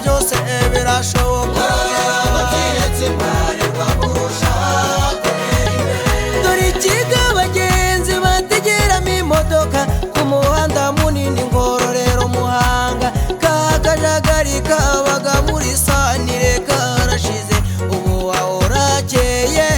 byose birashoboka. Dore ikigo abagenzi bategeramo imodoka ku muhanda munini Ngororero Muhanga, ka kajagari kabaga muri sanire karashize, ubu wahorakeye.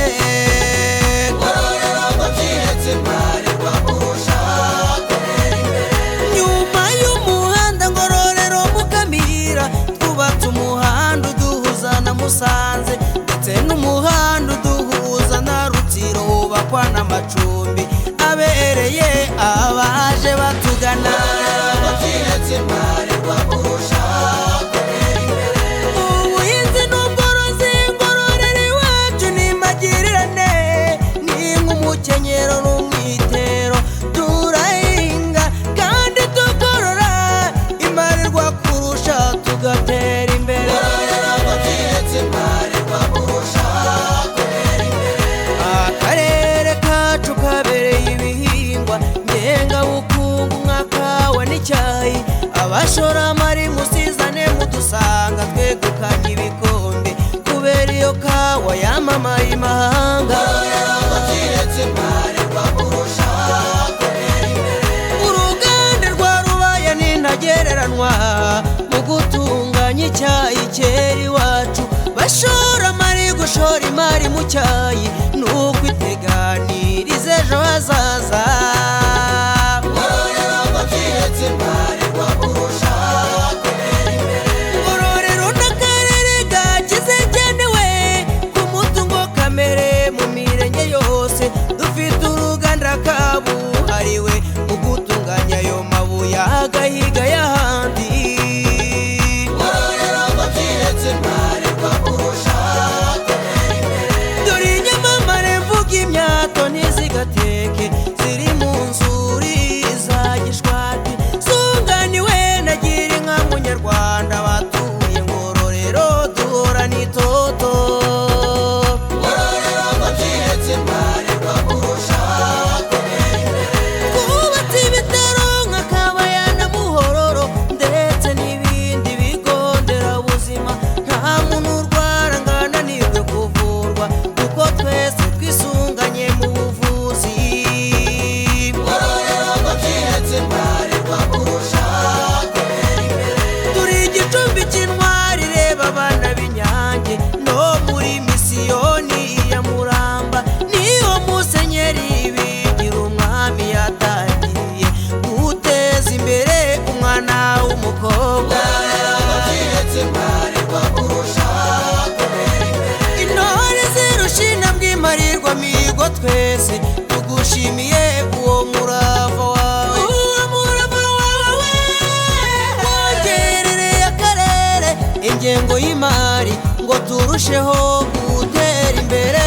Nyuma y'umuhanda Ngororero Mukamira, twubatse umuhanda uduhuza na Musanze, ndetse n'umuhanda uduhuza na Rutsiro, wubakwa n'amacumbi abereye abaje batugana. Ubuhinzi n'ubworozi Ngororero iwacu ni magirirane, ni nk'umukenyero n'umwitero, turahinga kandi tukorora, imparirwa kurusha tugatera imbere. Akarere kacu kabereye ibihingwa ngengabukungu nka kawa n'icyayi, abashoramari musizane mudusanga, twegukanye ibikombe kubera iyo kawa yamamaye imahanga. Uruganda rwa Rubaya ni ntagereranywa mu gutunganya icyayi cyera iwacu, bashoramari gushora imari mu cyayi ni ukwiteganiriza ejo hazaza. Ngororero n'akarere gakize cyanewe ku mutungo kamere mu mirenge yose, dufite uruganda kabuhariwe mu gutunganya ayo mabuye agahiga y'ahandi. Dore inyamamare mvuga imyato ntizigateke, ziri mu nzuri za Gishwati, zunganiwe na Girinka munyarwanda, batuye Ngororero duhorana itoto. Twubatse ibitaro nka Kabaya na Muhororo, ndetse n'ibindi bigo nderabuzima, nta muntu urwara ngo ananirwe kuvurwa, kuko twese twisunganye mu buvuzi. Turi igicumbi cy'intwari, reba abana b'Inyange no muri misiyoni ya Muramba, niho Musenyeri bigira umwami yatangiye guteza imbere umwana w'umukobwa. Intore zirusha intambwe imparirwa mihigo, twese tugushimiye uwo murava wawe, uwo murava wawe wongerereye akarere ingengo y'imari ngo turusheho gutera imbere.